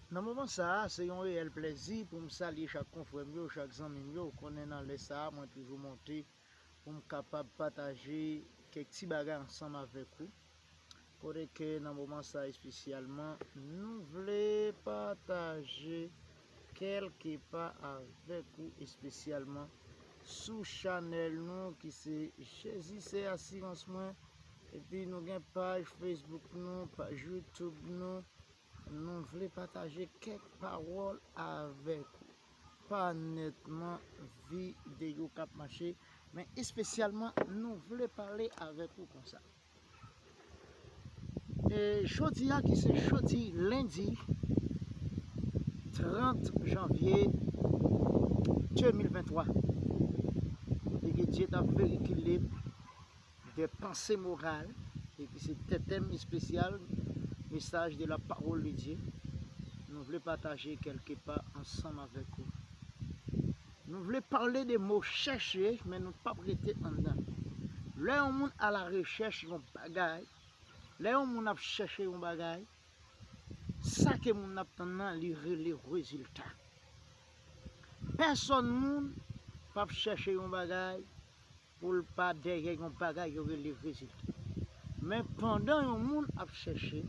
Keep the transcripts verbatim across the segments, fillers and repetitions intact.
Nan moman sa a, se yon reyèl plèzi pou m salye chak konfrè m yo, chak zanmi m yo. Ou konnen nan lè sa a, mwen toujou monte pou m kapab pataje kèk ti bagay ansanm avèk ou. Kote ke nan moman sa a espesyalman, nou vle pataje kèlke pa avèk ou espesyalman sou chanèl nou ki se Jezi se asirans mwen. Epi nou gen paj Facebook nou, paj YouTube nou. Nou vle pataje kèk pawòl avèk ou. Pa nètman videyo k ap mache, men espesyalman nou vle pale avèk ou konsa. E jodi a ki se jodi lendi trant janvye de mil venntwa, e ke Dye t ap verikile de panse moral, e ki se tèm espesyal, mesaj de la parole de Dieu, nou vle pataje kèlke pa ansanm avèk ou. Nou vle pale de mo chèche, men nou p ap rete anndan. Lè yon moun a la rechèch yon bagay, lè yon moun ap chèche yon bagay, sa ke moun nan ap tann nan, li rele rezilta. Pèsòn moun p ap chèche yon bagay pou l pa dèyè yon bagay yo rele rezilta. Men pandan yon moun ap chèche,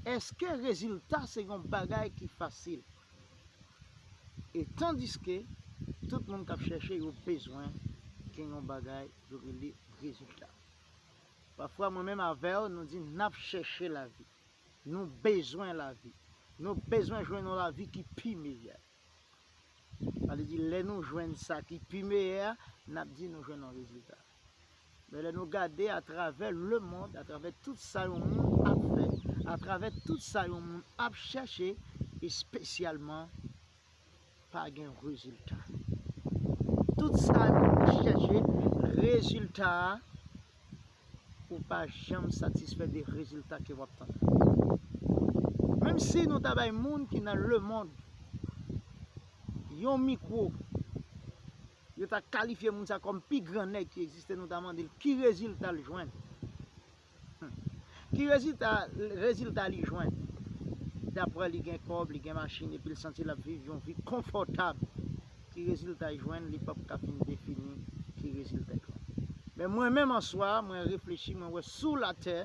èske rezilta se yon bagay ki fasil? E tandiske tout moun k ap chèche, yo bezwen gen yon bagay yo rele rezilta. Pafwa, mwen menm avè w, nou di n ap chèche lavi. Nou bezwen lavi. Nou bezwen jwenn yon lavi ki pi meyè. Sa vle di, lè nou jwenn sa ki pi meyè a, n ap di nou jwenn yon rezilta. Men lè nou gade atravè lemonn, atravè tout sa yon moun ap fè, atravè tout sa yon moun ap chèche, espesyalman, pa gen rezilta. Tout sa nou chèche, rezilta a, ou pa janm satisfè de rezilta ke w ap tann. Menm si nou ta bay moun ki nan lemonn yon mikwo, yo ta kalifye moun sa kòm pi gran nèg ki egziste, nou ta mande l ki rezilta l jwenn. Hmm. Ki rezilta, rezilta li jwenn? Daprè li gen kòb, li gen machin, epi l santi l ap viv yon vi konfòtab. Ki rezilta l jwenn, li p ap ka fin defini ki rezilta l jwenn. Men mwen menm an swa, mwen reflechi, mwen wè sou latè,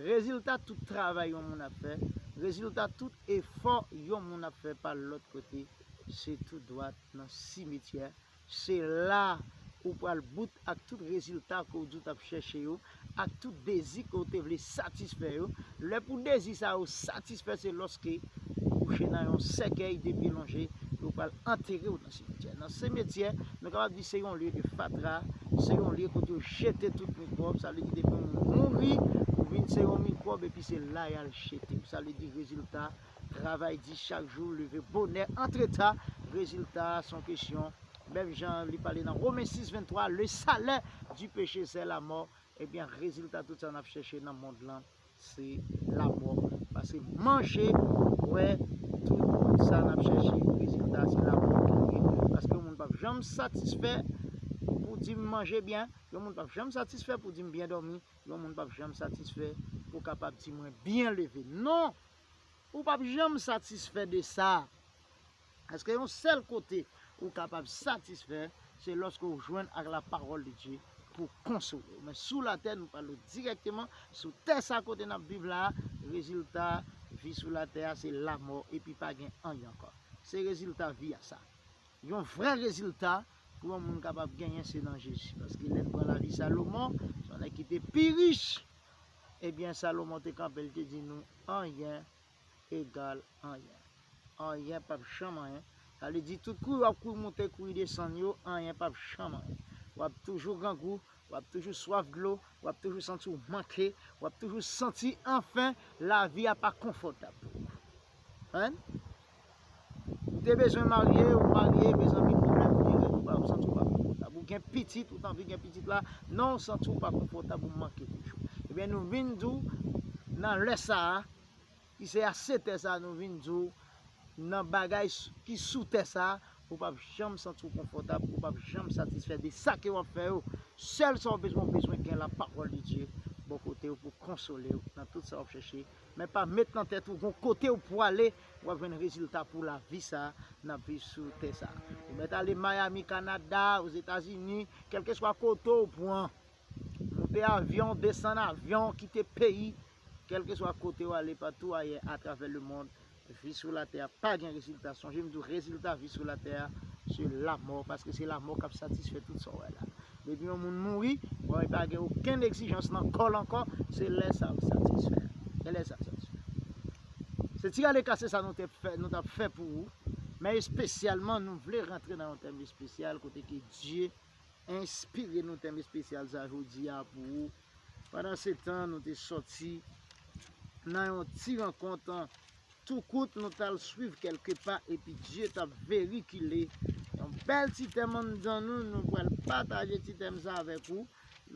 rezilta tout travay yon moun ap fè, rezilta tout efò yon moun ap fè pa lòt kote, se tou dwat nan simetyè. Se la ou pral bout ak tout rezilta ke w di w t ap chèche yo, ak tout dezi ke w te vle satisfè yo. Lè pou dezi sa yo satisfè, se lòske ou kouche nan yon sèkèy de pye lonje, yo pral antere w nan simetyè. Nan simetyè, nou kapab di se yon lye de fatra, se yon lye kote yo jete tout mikwòb, sa vle di depi yon moun mouri, ou vin se yon mikwòb epi se la y al jete w. Sa vle di rezilta travay di chak jou, leve bonè, antre ta, rezilta a se yon kesyon. Menm jan li pale nan Women sis venntwa, le salaire du péché c'est la mort. Ebyen, rezilta tout sa n ap chèche nan mond lan, se lamò. Paske manje, bwè, tout sa n ap chèche, rezilta se lamò ke li ye. Paske yon moun p ap janm satisfè pou di m manje byen, yon moun p ap janm satisfè pou di m byen dòmi, yon moun p ap janm satisfè pou kapab di mwen byen leve. Non! Ou p ap janm satisfè de sa. Paske yon sèl kote ou kapab satisfè, se lòske w jwenn ak la parole de Dieu pou konsole w. Men sou latè, nou pale w dirèkteman, sou tè sa kote n ap viv la a, rezilta vi sou latè a, se lamò, epi pa gen anyen ankò. Se rezilta vi a sa. Yon vrè rezilta pou yon moun kapab genyen, se nan Jezi. Paske lè n pran lavi Salomon, se yon nèg ki te pi rich. Ebyen, Salomon te kanpe, l te di nou, anyen egal anyen. Anyen p ap janm anyen. Sa vle di, tout kouri w ap kouri monte, kouri desann yo, anyen p ap janm anyen. W ap toujou grangou, w ap toujou swaf dlo, w ap toujou santi w manke, w ap toujou santi, anfen, lavi a pa konfòtab pou ou. Hein? Ou te bezwen marye, ou marye, mezanmi, pwoblèm vini, ou pa, ou santi w pa konfòtab. Ou gen pitit, ou t anvi gen pitit la, non, ou santi w pa konfòtab, ou manke toujou. Ebyen, nou vin di w, nan lè sa a, ki se a sèt è sa a, nou vin di w, nan bagay s-, ki sou tè sa a, ou p ap janm santi w konfòtab, ou p ap janm satisfè de sa ke w ap fè yo. Sèl sa w bezwen, w bezwen gen la parole de Dieu bò kote w pou konsole w nan tout sa w ap chèche. Men pa met nan tèt ou gon kote w pwale, w ap jwenn rezilta pou lavi sa a n ap viv sou tè sa a. Ou mèt ale Miami, Kanada, Ozetazini, kèlkeswa kote w pran. Monte avyon, desann avyon, kite peyi, kèlkeswa kote w ale, patou ayè atravè lemonn, vi sou latè a pa gen rezilta. Sonje m di w, rezilta vi sou latè a, se lamò, paske se lamò k ap satisfè tout sa w wè la. Depi yon moun mouri, bon, li pa gen okenn egzijans nan kò l ankò, se lè sa a l satisfè. Se lè sa a l satisfè. Se ti rale kase sa nou te fè, nou t ap fè pou ou, men espesyalman, nou vle rantre nan yon tèm espesyal kote ke Dye enspire nou tèm espesyal sa jodi a pou ou. Pandan se tan, nou te sòti nan yon ti rankont, tou kout, nou t al swiv kèlke pa, epi Dye t ap verikile yon bèl ti tèm anndan nou. Nou pral pataje ti tèm sa avèk ou.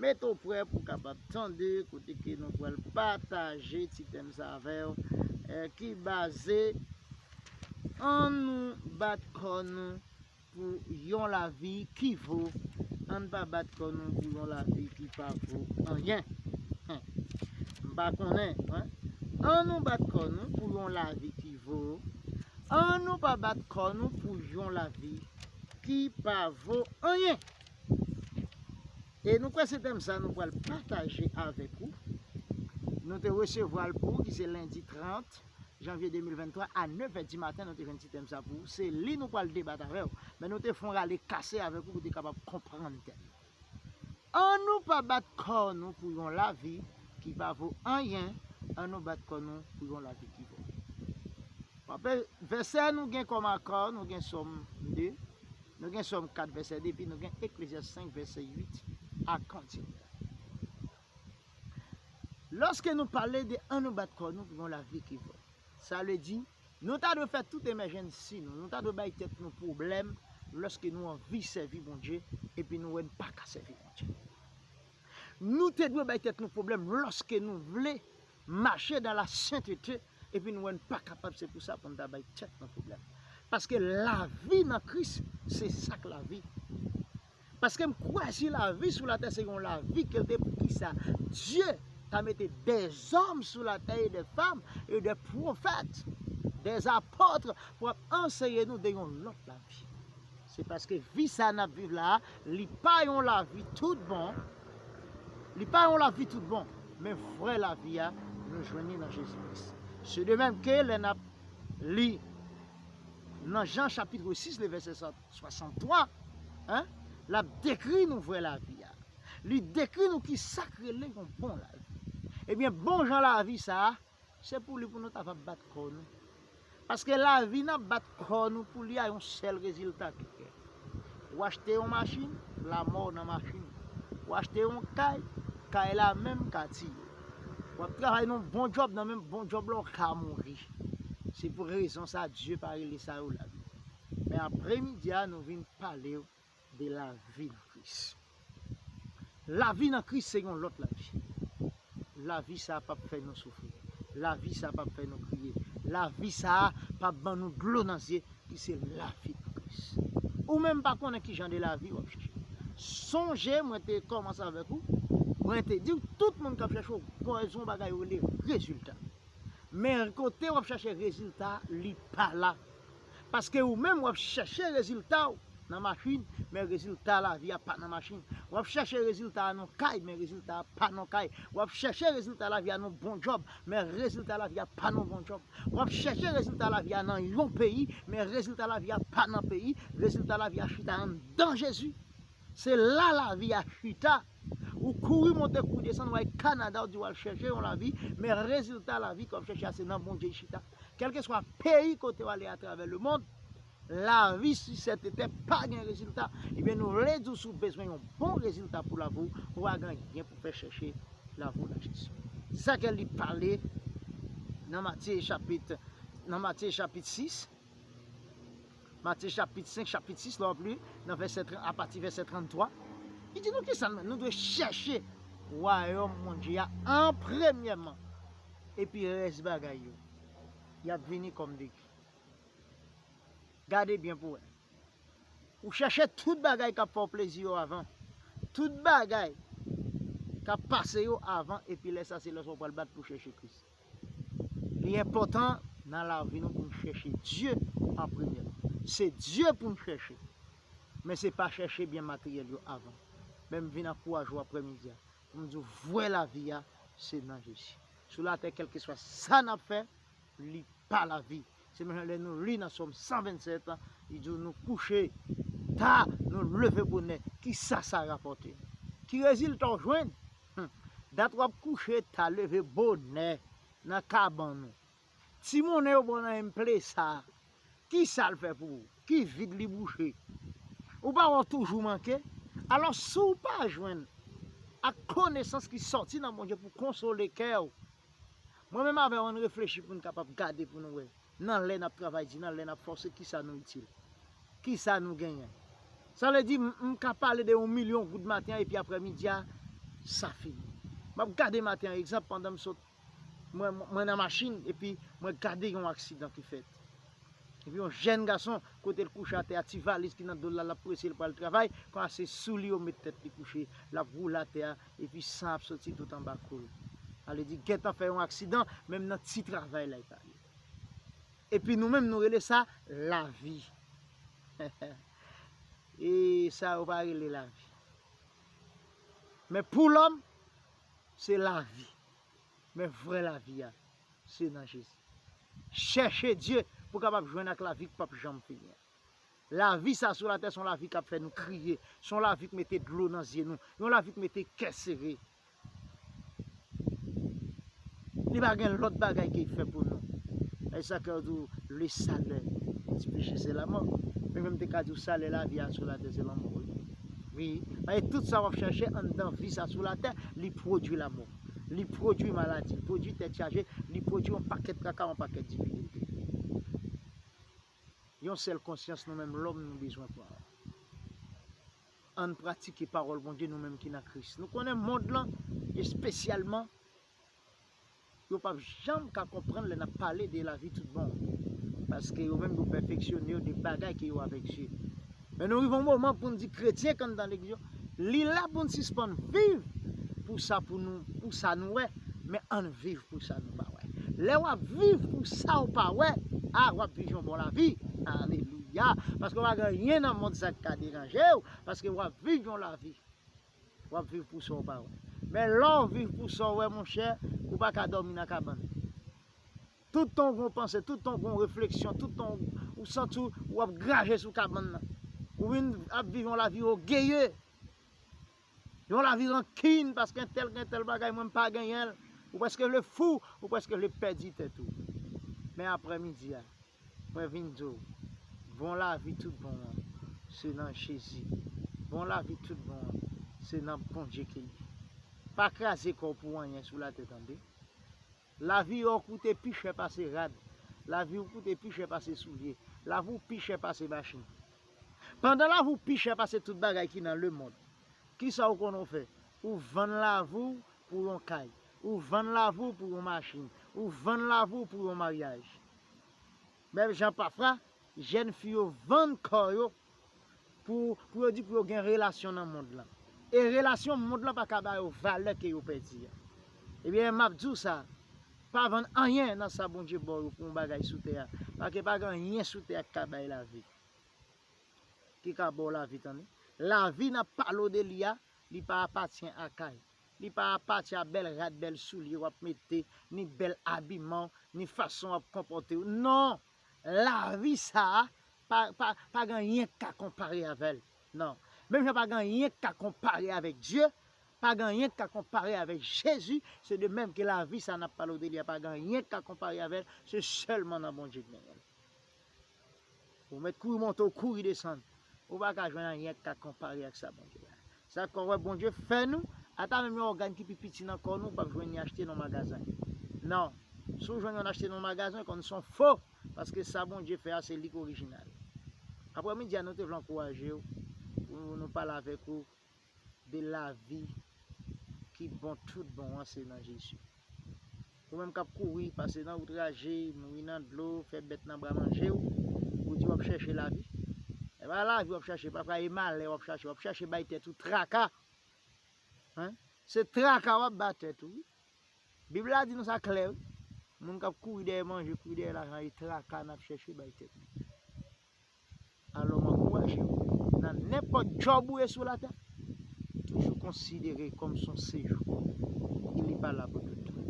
Mete w prè pou w kapab tande kote ke nou pral pataje ti tèm sa avè w, eh, ki baze Ann nou bat kò nou pou yon lavi ki vo, ann pa bat kò nou pou yon lavi ki pa vo anyen. Hen. M pa konnen, wen. Ann nou bat kò nou pou yon lavi ki vo. Ann nou pa bat kò nou pou yon lavi ki pa vo anyen. E nou kwè se tèm sa nou pral pataje avèk ou. Nou te resevwa l pou ou, ki se lendi trant janvye de mil venntwa a nèf è di maten, nou te jwenn ti tèm sa pou ou. Se li nou pral debat avè w. Men nou te fè yon rale kase avèk ou pou w te kapab konprann tèm. Ann nou pa bat kò nou pou yon lavi ki pa vo anyen, ann nou bat kò nou pou yon lavi ki vo. Vèsè nou gen kòm akò, nou gen Sòm de, nou gen Sòm kat vèsè de, epi nou gen Eklezyas senk vèsè uit a kontinye. Lòske nou pale de ann nou bat kò nou pou yon lavi ki vo, sa vle di, nou ta dwe fè tout emèjensi nou, nou ta dwe bay tèt nou pwoblèm lòske nou anvi sèvi Bondye, epi nou wè n pa ka sèvi Bondye. Nou te dwe bay tèt nou pwoblèm lòske nou vle mache dans la sainteté, epi nou wè n pa kapab, se pou sa pou n ta bay tèt nou pwoblèm. Paske lavi nan Kris, se sa k lavi. Paske m kwè si lavi sou latè se yon lavi ke l te pou kisa Dye ta mete des hommes sous la terre et des femmes et des prophètes, des apôtres pou ap anseye nou de yon lòt lavi. Se paske vi sa n ap viv la a, li pa yon lavi tout bon, li pa yon lavi tout bon, men vrè lavi a, nou jwenn li nan Jezi Kris. Se de menm ke lè n ap li nan Jan chapit sis, le vèsè swasanntwa, en, l ap dekri nou vrè lavi a. Li dekri nou ki sa k rele yon bon lavi. Ebyen, bon jan lavi sa a, se pou li pou nou ta va bat kò nou. Paske lavi n ap bat kò nou pou li a yon sèl rezilta ki gen. Ou achte yon machin, lanmò nan machin. Ou achte yon kay, kay la menm ka tiye. W ap travay nan bon djòb, nan menm bon djòb la w ka mouri. Se pou rezon sa Dye pa rele sa yo lavi. Men apremidi a, nou vin pale w de lavi nan Kris. Lavi nan Kris se yon lòt lavi. Lavi sa a p ap fè nou soufri. Lavi sa a p ap fè nou kriye. Lavi sa a p ap ban nou dlo nan zye, ki se lavi nan Kris. Ou menm pa konnen ki jan de lavi w ap chèche. Sonje, mwen te kòmanse avèk ou, mwen te di w, tout moun k ap chèche w, gon rezon bagay yo rele rezilta. Men kote w ap chèche rezilta, li pa la. Paske ou menm w ap chèche rezilta w nan machin, men rezilta lavi a pa nan machin. W ap chèche rezilta a nan kay, men rezilta a pa nan kay. W ap chèche rezilta lavi a nan bon djòb, men rezilta lavi a pa nan bon djòb. W ap chèche rezilta lavi a nan yon peyi, men rezilta lavi a pa nan peyi. Rezilta lavi a chita anndan Jezi. Se la lavi a chita. Ou kouri monte, kouri desann, w al Kanada, w di w al chèche yon lavi, men rezilta lavi ke w ap chèche a se nan Bondye l chita. Kèlkeswa peyi kote w ale atravè lemonn, lavi sou sèt tè pa gen rezilta. Ebyen, nou vle di w, si w bezwen yon bon rezilta pou lavi w, ou pa gen anyen pou fè chèche lavi w nan Jezi. Se sa ke li pale nan Matye chapit, nan Matye chapit sis. Matye chapit senk, chapit sis, lè w ap li, nan vèsè tran-, apati vèsè tranntwa, li di nou kisa nou, nou dwe chèche wayòm Bondye a an premyèman, epi rès bagay yo, y ap vini kòm degi. Gade byen pou w wè. Ou chèche tout bagay k ap fè w plezi yo avan. Tout bagay k ap pase yo avan, epi lè sa se lè sa w pral bat pou chèche Kris. Li enpòtan nan lavi nou pou n chèche Dye an premye. Se Dye pou n chèche. Men se pa chèche byen materyèl yo avan. Men m vin ankouraje w aprèmidi a pou m di w vrè lavi a se nan Jezi. Sou latè, kèlkeswa sa n ap fè, li pa lavi. Se menm jan lè nou li nan Sòm san vennsèt, li di w nou kouche ta, nou leve bonè. Kisa sa rapòte? Ki rezilta w jwenn? Hum. Dat w ap kouche ta, leve bonè nan kabann ou. Ti monnen yo ba w nan M P sa a, kisa l fè pou ou? Ki vid li bouche? Ou pa wè w toujou manke? Alò, si w pa jwenn ak konesans ki sòti nan Bondye pou konsole kè w, mwen menm avè w, ann reflechi pou n kapab gade pou nou wè, nan lè n ap travay di, nan lè n ap fòse, kisa nou itil? Kisa nou genyen? Sa vle di, m, m ka pale de yon milyon goud maten an, epi aprèmidi a, sa fini. M ap gade maten an, egzanp, pandan m sot, mwen, mwen nan machin, epi mwen gade yon aksidan ki fèt. Epi yon jèn gason, kote l kouche atè a, ti valiz ki nan do l la, l ap prese, l pral travay, konsa se sou li yo met tèt li kouche, l ap woule atè a, epi san ap soti tout anba kou l. Sa vle di, gentan fè yon aksidan, menm nan ti travay la, li pa ye. Epi nou menm, nou rele sa lavi. E sa yo pa rele lavi. Men pou lòm, se lavi. Men vrè lavi a, se nan Jezi. Chèche Dye pou w kapab jwenn ak lavi k p ap janm fini an. Lavi sa sou latè, se yon lavi k ap fè nou kriye, se yon lavi k mete dlo nan zye nou, yon lavi k mete kè sere. Li pa gen lòt bagay ke l fè pou nou. E sa ke yo di w, le salè du péché, c'est la mort. Men menm te ka di w, salè lavi a sou latè, se lanmò, wi. Wi. Paske tout sa w ap chèche anndan vi sa sou latè, li pwodui lanmò. Li pwodui maladi, li pwodui tèt chaje, li pwodui yon pakèt traka, yon pakèt difikilte. Yon sèl konsyans nou menm lòm nou bezwen pran. Ann pratike pawòl Bondye nou menm ki nan Kris. Nou konnen mond lan, espesyalman, yo p ap janm ka konprann lè n ap pale de lavi tout bon. Paske yo menm yo pèfeksyone yo de bagay ke yo avèk zye. Men nou rive yon moman pou n di kretyen k anndan legliz yo, li lè pou n sispann viv pou sa pou nou, pou sa nou wè, men ann viv pou sa nou pa wè. Lè w ap viv pou sa w pa wè, a, w ap viv yon bon lavi. Alelouya. Paske w pa gen anyen nan mond sa k ka deranje w, paske w ap viv yon lavi. W ap viv pou sa w pa wè. Men lè w viv pou sa w wè, monchè, ou pa ka dòmi nan kabann. Tout tan w gon panse, tout tan w gon refleksyon, tout tan w santi w ap graje sou kabann nan. Ou vin ap viv yon lavi ògeye. Yon lavi rankin, paske entèl gen tèl bagay, mwen m pa genyen l. Ou prèske vle fou, ou prèske vle pèdi tèt ou. Men aprèmidi a, mwen vin di w, bon lavi tout bon an, se nan Jezi. Bon lavi tout bon an, se nan Bondye ke l ye. Pa kraze kò w pou anyen sou latè, tande. Lavi a w koute pi chè pase rad. Lavi w koute pi chè pase soulye. Lavi w pi chè pase machin. Pandan lavi w pi chè pase tout bagay ki nan lemonn, kisa w konnen w fè? Ou vann lavi w pou yon kay. Ou vann lavi w pou yon machin. Ou vann lavi w pou yon maryaj. Menm jan pafwa, jèn fi yo vann kò yo pou, pou yo di pou yo gen relasyon nan mond lan. E relasyon mond lan pa ka ba yo valè ke yo pèdi a. Ebyen, m ap di w sa, pa vann anyen nan sa Bondye ba w yo pou yon bagay sou tè a. Paske pa gen anyen sou tè a ki ka bay lavi. Ki ka ba w lavi, tande. Lavi n ap pale w de li a, li pa apatyen a kay. Li pa apatyen a bèl rad, bèl soulye w ap mete, ni bèl abiman w, ni fason w ap konpòte w. Non! Lavi sa a, pa, pa, pa gen anyen k ka konpare avè l. Non. Menm jan pa gen anyen k ka konpare avèk Dye, pa gen anyen k ka konpare avèk Jezi, se de menm ke lavi sa a n ap pale w de li a, pa gen anyen k ka konpare avè l, se sèlman nan Bondye k genyen l. Ou mèt kouri monte, ou kouri desann. Ou pa ka jwenn anyen k ka konpare ak sa Bondye ba. Sa k wè Bondye fè nou, ata menm yon ògàn ki pi piti nan kò nou, ou p ap jwenn li achte nan magazen. Non. Si w jwenn yon achte nan magazen, konn se yon fo, paske sa Bondye fè a, se li k orijinal. Aprèmidi a, nou te vle ankouraje w, pou nou pale avèk ou de lavi ki bon, tout bon an, se nan Jezi. Ou menm k ap kouri, pase nan wout raje, mouri nan dlo, fè bèt nan bra manje w, ou di w ap chèche lavi. E pa lavi w ap chache, pafwa e malè w ap chache, w ap chache bay tèt ou traka. Hein? Se traka w ap ba tèt ou, wi. Bib la di nou sa klè, wi. Moun k ap kouri dèyè manje, kouri dèyè lajan, e traka n ap chèche bay tèt nou. Alò, m ankouraje w, nan nenpòt djòb ou ye sou latè, toujou konsidere kòm s on sejou. E li pa la pou tout tan.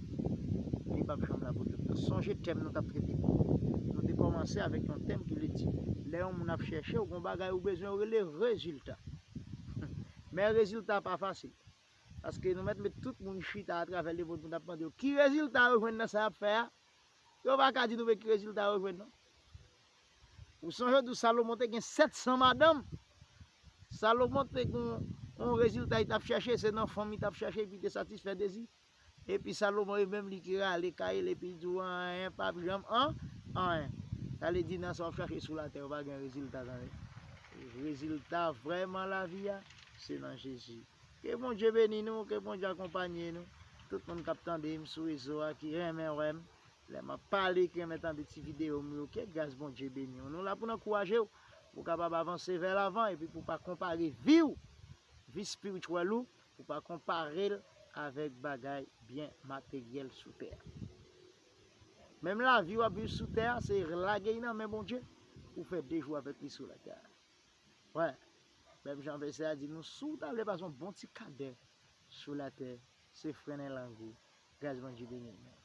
Li p ap janm la pou tout tan. Sonje tèm nou t ap trete. Nou te kòmanse avèk yon tèm ki vle di, lè yon moun ap chèche w, gon bagay ou bezwen, yo rele rezilta. Men rezilta pa fasil. Paske nou mèt met tout moun chita atravè lemond pou n ap mande yo ki rezilta yo jwenn nan sa y ap fè a. Yo pa ka di nou men ki rezilta yo jwenn non. Ou sonje w di w Salomon te gen sèt san madanm? Salomon te gen yon rezilta li t ap chèche, se nan fanm li t ap chèche epi te satisfè dezi. Epi Salomon e menm li ki rale kay li epi li di w anyen p ap janm an anyen. Sa vle di nan sa w ap chache sou latè yo pa gen rezilta tande. Rezilta vrèman lavi a se nan Jezi. Ke Bondye beni nou, ke Bondye akonpanye nou. Tout moun k ap tande m sou rezo a ki renmen wè m, lè m ap pale, ki renmen tande ti videyo m yo, ke gras Bondye beni w. Nou la pou n ankouraje w pou w kapab avanse vè lavan epi pou w pa konpare vi w, vi espirityèl ou, pou w pa konpare l avèk bagay byen materyèl sou tè a. Menm lavi w ap viv sou tè a, se lage l nan men Bondye pou w fè de jou avèk li sou latè a. Wè, menm jan vèsè a di nou, si w ta vle pase yon bon ti kadè sou latè, se frennen lang ou. Gras Bondye beni w.